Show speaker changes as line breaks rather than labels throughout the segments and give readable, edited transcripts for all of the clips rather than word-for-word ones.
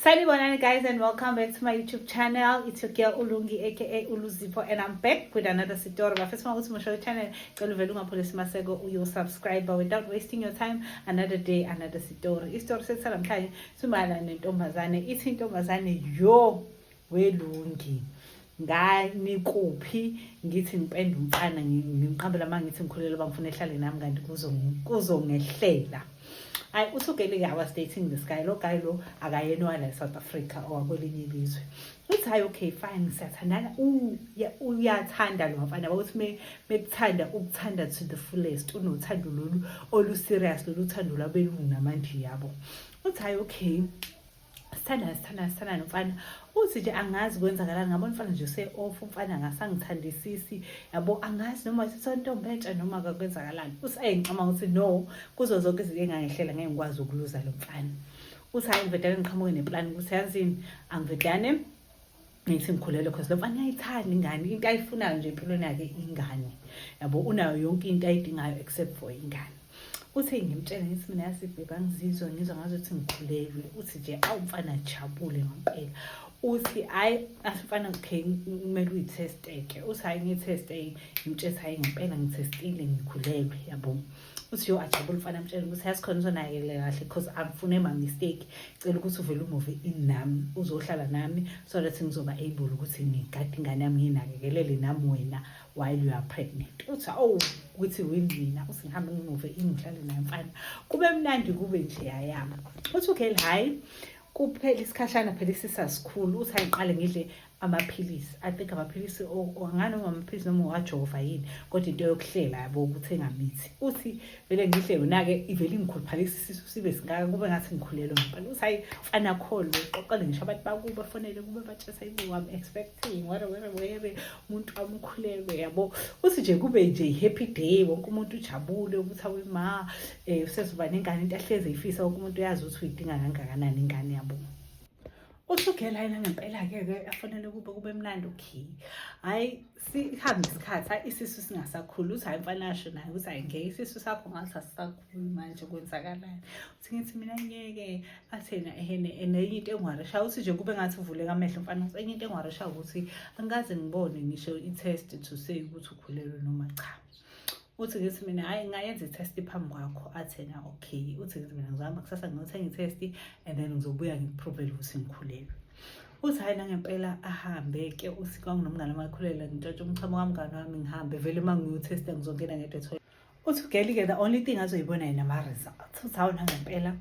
Sanibonani guys and welcome back to my YouTube channel. It's your girl Ulungi aka Uluzipho and I'm back with another story. But first of all, my channel, cela uvele ungapholisi maseko uyo subscribe without wasting your time. Another day, another story. Isitori sethu namhlanje simayelana nentombazane. Ithi intombazane yo welungi ngani kuphi ngithi ngipenda umfana ngimqambela uma ngithi ngikhulelwe bangifuna ehlale nami kanti kuzongehlela. Hayi, usugele-ke, I was dating this guy. Lo guy lo akayena wala e-South Africa, owakwelinye ilizwe. Uthi hayi, okay, fine, siyathandana. Uyathanda lo mfana ukuthi mekuthanda ukuthanda to the fullest, unothando lolu olu-serious, lolu thando lwabelungu namanje, yabo. Uthi hayi, okay, sithanda, sithanda, sithanda nomfana. Uthi nje angazi kwenzakalani, ngabona umfana nje use-off, umfana angasangithandisisi, yabo. Angazi noma sisontombi entsha noma kwenzakalani. Uthi ayi, ngicabanga ukuthi no, kuzo zonke izinto engangehlela ngeke ngikwazi ukuluza lo mfana. Uthi hayi, ngivedane ngiqhamuke neplani ukuthi yazini, angivedane ngithi ngikhulelwe, cause lo mfana uyayithanda ingane, into ayifunayo nje empilweni yakhe ingane, yabo. Unayo yonke into ayidingayo except for ingane. Uthi ngimtshele ngithi mina yazi babe, angizizwa, ngizwa ngazuthi ngikhulelwe. Uthi nje awu, mfana jabule ngempela. Uthi hhayi, athi mfana, okay, kumele uyitheste-ke. Uthi hhayi, ngiyitheste, ngimtshele hayi, ngempela ngithestile, ngikhulelwe, yabo. Uthi yo, ajabule umfana, amtshele ukuthi yazi khona uzonakekela kahle because angifune ma-mistake, cela ukuthi uvele u-move in nami, uzohlala nami so that ngizoba able ukuthi ngigade ingane yami, ngiyinakekelele nami wena while you are pregnant. Uthi awu, ukuthi wini mina. Uthi ngihambe ngi-move in, ngihlale naye mfana, kube mnandi, kube nje yayami. Uthi okay, hhayi, kuphela isikhashana phela isisasikhulu. Uthi hayi, ngiqale ngidle amaphilisi, I think amaphilisi angani noma amaphilisi noma uwajova yini, kodwa into yokuhlela, yabo, ukuthi engamithi. Uthi vele ngidle yona-ke, ivele ingikhuluphalisa isisu sibe singaka, kube ngathi ngikhulelwe ngempela. Uthi hayi, mfana kholwe, qoqele ngisho abantu bakubo, bafonele kube batshesa ibo, I'm expecting were were were, umuntu wami ukhulelwe, yabo. Uthi nje kube nje i-happy day, wonke umuntu ujabule ukuthi awe ma, usezoba nengane, into ahlezi eyifisa, wonke umuntu uyazi ukuthi uyidinga kangakanani ingane, yabo. Uthi ugela yena ngempela-ke ke afanele kube mnandi, okay. Hhayi, sihambe isikhathi, hhayi, isisu singasakhuli. Uthi hhayi, mfana asho naye ukuthi hhayi, ngeke, isisu sakho ngathi asisakhuli manje, kwenzakalani? Uthi ngithi mina ngeke. Athi yena ehene, nenye into engiwarishayo, uthi nje kube ngathi uvuleka amehlo mfana. Uthi enye into engiwarishayo ukuthi angikaze ngibone ngisho i-test to say ukuthi ukhulelwe noma cha. Uthi ngithi mina hhayi, ngayenza i-test phambi kwakho. Athi yena okay. Uthi ngithi mina ngizohamba kusasa ngiyothenga i-test and then ngizobuya ngikuprovele ukuthi ngikhulelwe. Uthi hhayi, nangempela ahambe-ke. Uthi kwakunomngane wami akhulelwe, ngintshontshe umchamo kamngane wami, ngihambe vele uma ngiyothesta ngizongena ngedwa ethoyilethi. Uthi ugeli-ke the only thing azoyibona yena ama-results. Uthi hawu, nangempela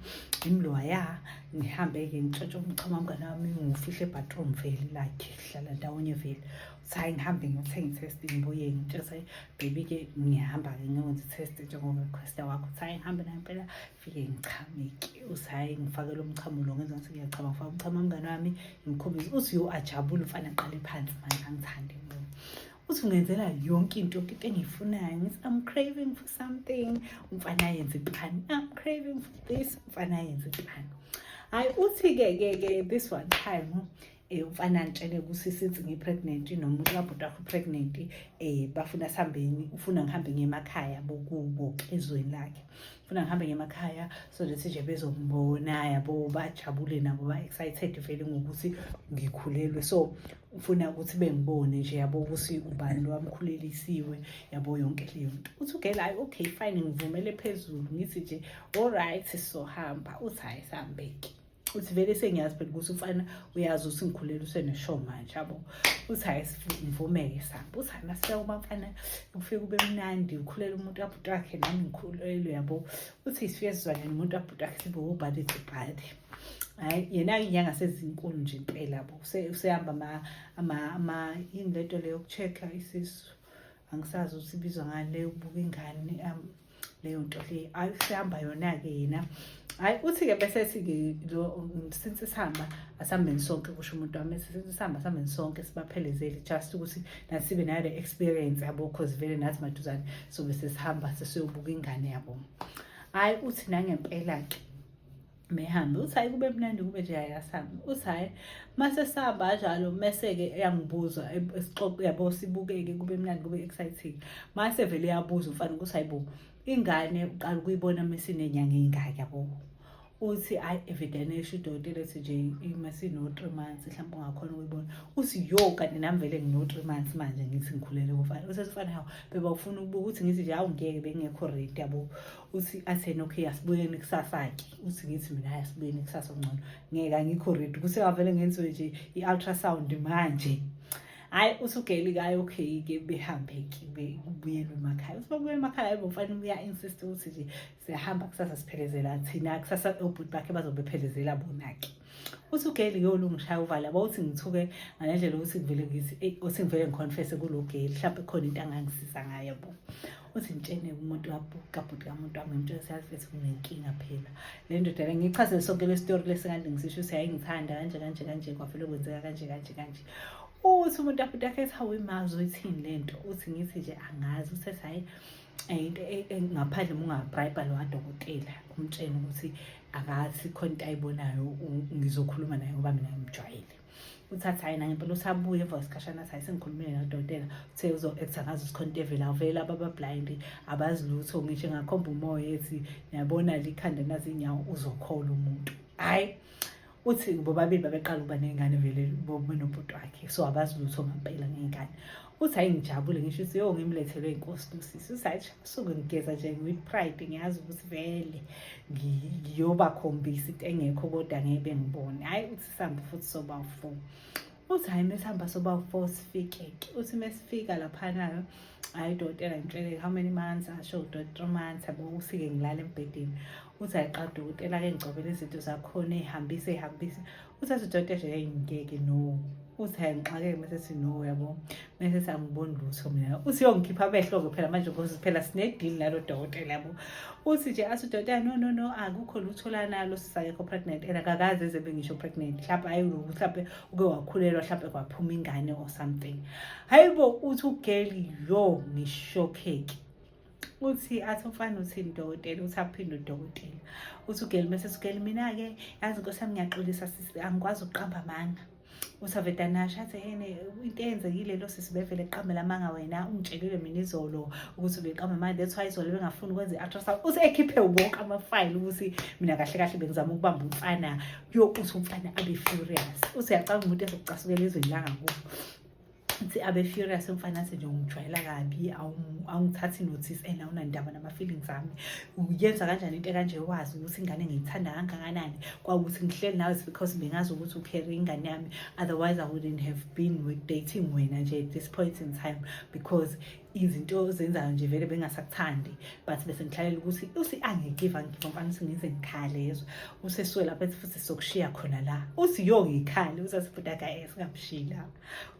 imlwaya, ngihambe-ke ngintshontshe umchamo wamngane wami, ngiwufihle ebathroom vele lakhe, hlala ndawonye vele. Uthi hhayi, ngihambe ngiyothenga i-test, ngibuye ngitshese baby-ke, ngiyahamba-ke ngiyokwenza i-test njengoba-requesta wakho. Uthi hhayi, ngihambe nangempela, fike ngichameke. Uthi hhayi, ngifakele umchamo lo, ngenza ngathi ngiyachama, ngifake umchamo wamngane wami, ngimkhombise. Uthi yo, ajabule umfana, aqale phansi manje angithande mina. Uthi ungenzela yonke into, yonke into engiyifunayo. Ngithi I'm craving for something, umfana ayenze iplani. I'm craving for this, umfana ayenze iplani. Hhayi, uthi-ke ke ke this one time umfana antshele ukuthi since ngi-pregnant nomuntu kabhuti wakho pregnant, bafuna sihambeni, ufuna ngihambe ngiye emakhaya bokubo ezweni lakhe, ufuna ngihambe ngiye emakhaya so that nje bezongibona, yabo, bajabule nabo, ba-excited vele ngokuthi ngikhulelwe, so ufuna ukuthi bengibone nje, yabo, ukuthi ubani lo wamkhulelisiwe, yabo, yonke leyo nto. Uthi ugela hayi, okay, fine, ngivumele phezulu, ngithi nje alright, sizohamba. Uthi hhayi, sihambeke. Uthi vele sengiyazi phela ukuthi umfana uyazi ukuthi ngikhulelwe, useneshow manje, yabo. Uthi hhayi, ngivumeke, sihambe. Uthi hhayi, masifika kubamfana, kufike kube mnandi, ukhulela umuntu kabhuti wakhe, nami ngikhulelwe, yabo. Uthi sifike sizwane nomuntu kabhuti wakhe, sibe ubody to body. Hhayi, yena-ke inyanga sezinkulu nje impela, yabo. Usehamba ama yini lento leyo yoku-check-a isisu, angisazi ukuthi ibizwa ngani leyo, kubuka ingane, leyo nto le. Ayi, usehamba yona-ke yena. Hhayi, uthi-ke bese ethi-ke lo, since sihamba asihambeni sonke, kusho umuntu wami, since sihamba asihambeni sonke, sibaphelezele just ukuthi nathi sibe nayo le experience, yabo, cause vele nathi maduzane sobe sesihamba sesiyobuka ingane, yabo. Hhayi, uthi nangempela-ke mehambe. Uthi hayi, kube mnandi, kube nje hayi, asambe. Uthi hhayi, mase sihamba kanjalo, mese-ke eyangibuza esixoxe, yabo, sibukeke, kube mnandi, kube exciting. Mase vele uyabuza umfana ukuthi hayibo, ingane uqala ukuyibona mesiney'nyanga ey'ngaki, yabo. Uthi hayi, evidane esho udokotela ethi nje ima sino-3 months, mhlawumbe ungakhona ukuyibona. Uthi yo, kanti nami vele ngino-3 months manje, ngithi ngikhulele kufana. Uthi ufana, hawu beba ufuna ukubuka. Uthi ngithi nje hawu, ngeke, bengekho ready, yabo. Uthi athena okay, asibuyeni kusasa-ke. Uthi ngithi mina hayi, asibuyeni kusasa ngcono, ngeke, angikho ready, kusengavele ngenziwe nje i-ultrasound manje. Hhayi, uthi ugeli-ke hhayi, okay-ke, behambe-ke kubuyelwe emakhaya. Uthi babuye emakhaya, hayi bo, mfana uya-insist ukuthi nje siyahamba kusasa, siphelezela thina kusasa, obhuti bakhe bazobe bephelezela bona-ke. Uthi ugeli yolungishaya uvalo, yabo. Uthi ngithuke ngale ndlela ukuthi ngivele ngithi eyi, uthi ngivele ngiconfesse kulo geli, mhlawumbe khona into angangisiza ngayo, yabo. Uthi ngitshene umuntu kabhuti kamuntu wami, ngimtshela siyazi futhi kunenkinga phela le ndoda le. Ngichazele sonke le story lesingade ngisisho ukuthi yayingithanda kanje kanje kanje, kwavele kwenzeka kanje kanje kanje. Uthi umuntu abhuti akhe ethi hawu, imazi uyithini le nto? Uthi ngithi nje angazi. Uthi hayi, into ngaphandle uma ungabribe lo wadokotela, umtshene ukuthi akathi khona into ayibonayo, ngizokhuluma naye ngoba mina ngimjwayele. Uthatha hayi, nangempela uthi abuye emva kwesikhashana, athi hayi, sengikhulumile nodokotela, uthe uzo-acta ngazo sikhona into evela vele aba aba-blind abazi lutho, ngisho engakhomba umoya ethi niyabona likhanda nazi inyawo, uzokholwa umuntu. Hhayi, uthi bobabili babeqala ukuba ney'ngane vele benobhuti wakhe, so abazi lutho ngampela ngey'ngane. Uthi hayi, ngijabule, ngisho ukuthi yo, ngimlethelwe inkosi lusisi. Uthi hayi, suke ngigeza nje with pride, ngiyazi ukuthi vele ngiyobakhombisa into engekho, kodwa ngeke bengibone. Hhayi, uthi sihambe futhi soba four. Uthi hhayi, mesihamba soba four, sifike-ke. Uthi mesifika laphana-ke, hhayi, udokotela ngitshele how many months, asho udokotela 3 months, yabo. Usike ngilala embhedeni. Uthi ayiqa udokotela-ke ngigcobele izinto zakhona, ey'hambise ey'hambise. Uthi athi udokotela nje hey, ngeke, no. Uthi hayi, ngixakeke mase sithi no, yabo, mase sithi angiboni lutho mina. Uthi yongikhipha amehlo-ke phela manje, because phela sine-deal nalo dokotela, yabo. Uthi nje athi udokotela no, no, no, akukho lutho lanalo, sisakekho pregnant and akakaze eze ngisho pregnant, mhlawumbe hayi, mhlawumbe uke wakhulelwa, mhlawumbe kwaphuma ingane or something. Hayi bo, uthi ugeli yo, ngishokheki. Uthi athi umfana uthini dokotela? Uthi aphinde udokotela. Uthi ugeli mase ugeli mina-ke yazi nkosi yami, ngiyaxolisa sisi, angikwazi ukuqamba amanga. Uthi avedanasho athi yene into eyenzekile, lo sisi bevele eqambela amanga, wena ungitshelile mina izolo ukuthi ubeqamba amanga, that's why izolo bengafuni ukwenza i-ultrasound. Uthi ekhiphe wonke amafayili ukuthi mina kahle kahle bengizama ukubamba umfana yo. Uthi umfana abe furious. Uthi uyacanga umuntu ezokucasukela ezweni langakubo. Uthi abe furious umfana, athi nje ungijwayela kabi, awungithathi notice and awunandaba nama-feelings ami, uyenza kanjani into ekanje, wazi ukuthi ingane ngiyithanda kangakanani, kwawukuthi ngihleli nawe because bengazi ukuthi ucarry ingane yami, otherwise I wouldn't have been with dating wena nje at this point in time, because izinto ozenzayo nje vele bengasakuthandi, but bese ngihlalela ukuthi uthi angigiva ngigiva mfana. Uthi ngize ngikhale yezwa. Usesuke lapha ethi futhi sokushiya khona la. Uthi yo, ngikhale. Uthi futhi aka singamshiyi la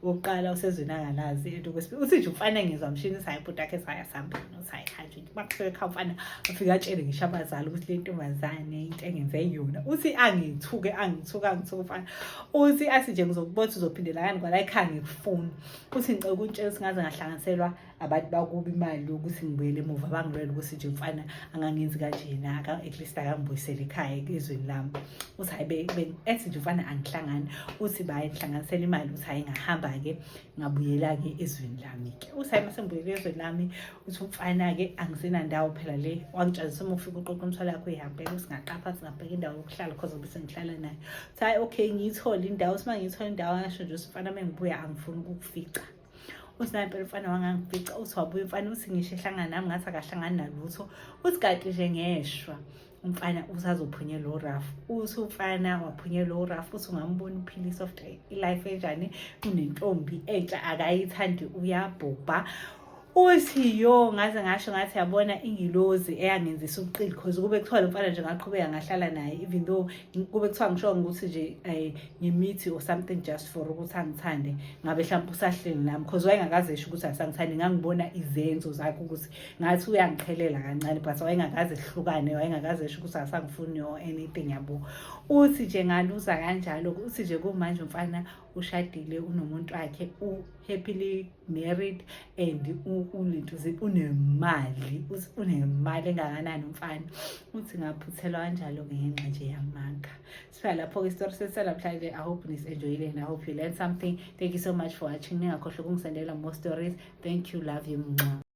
okokuqala usezweni angalazi into. Kwesibili uthi nje umfana ngizwa mshini, uthi hayi, bhuti akhe saya sambini. Uthi hayi, kanje makufika ekhaya umfana afike atshele ngisho abazali ukuthi le ntombazane into engenze yona. Uthi angithuke, angithuke, angithuke umfana. Uthi athi nje ngizokubona uzophindela kani kwala ekhaya, ngikufuni. Uthi ngicela ukuntshela ukuthi ngaze ngahlanganiselwa abantu bakuba imali yokuthi ngibuyele emuva, bangilwela ukuthi nje umfana angangenzi kanjena, at least akangibuyisele ekhaya ezweni lami. Uthi hayi, ethi nje umfana angihlangani. Uthi bayihlanganisela imali. Uthi hayi, ngahamba-ke, ngabuyela-ke ezweni lami-ke. Uthi hayi, mase ngibuyele ezweni lami, uthi umfana-ke angisenandawo phela le wangitshazisa, uma ufika uqoqa umthwalo yakho uyihambele. Uthi ngaqapha, singabheka indawo yokuhlala cause bese ngihlala naye. Uthi hayi, okay, ngiyithole indawo. Uthi uma ngiyithole indawo, ngasho nje umfana uma ngibuya angifuni ukukufica. Uthi naye impela umfana wangangifica. Uthi wabuya umfana, uthi ngisho ehlangana nami ngathi akahlangani nalutho. Uthi kanti nje ngeshwa umfana usazophunyelwa urafu. Uthi umfana waphunyelwa urafu. Uthi ungambona uphilisa of ilife enjani, unentombi entsha akayithandi, uyabhubha. Uthi yo, ngaze ngasho ngathi yabona ingilozi eyangenzisa ubuqili, cause kube kuthiwa lo mfana nje ngaqhubeka ngahlala naye, even though kube kuthiwa ngisho ukuthi nje ngimithi or something just for ukuthi angithande, ngabe mhlawumbe usahleli nami, cause wayengakaze esho ukuthi asangithandi. Ngangibona izenzo zakhe ukuthi ngathi uyangiqhelela kancane, but wayengakaze ehlukane, wayengakaze esho ukuthi asangifuni or anything, yabo. Uthi nje ngaluza kanjalo. Uthi nje kumanje umfana ushadile, unomuntu wakhe, u-happily married and ulento unemali. Uthi unemali engakanani umfana. Uthi ngaphuthelwa kanjalo ngenxa nje yamanga. Sifika lapho-ke isitori sethu namhlanje. I hope nis-enjoyile and I hope you learned something. Thank you so much for watching. Ningakhohlwa ukungisendela more stories. Thank you, love you. Mwah.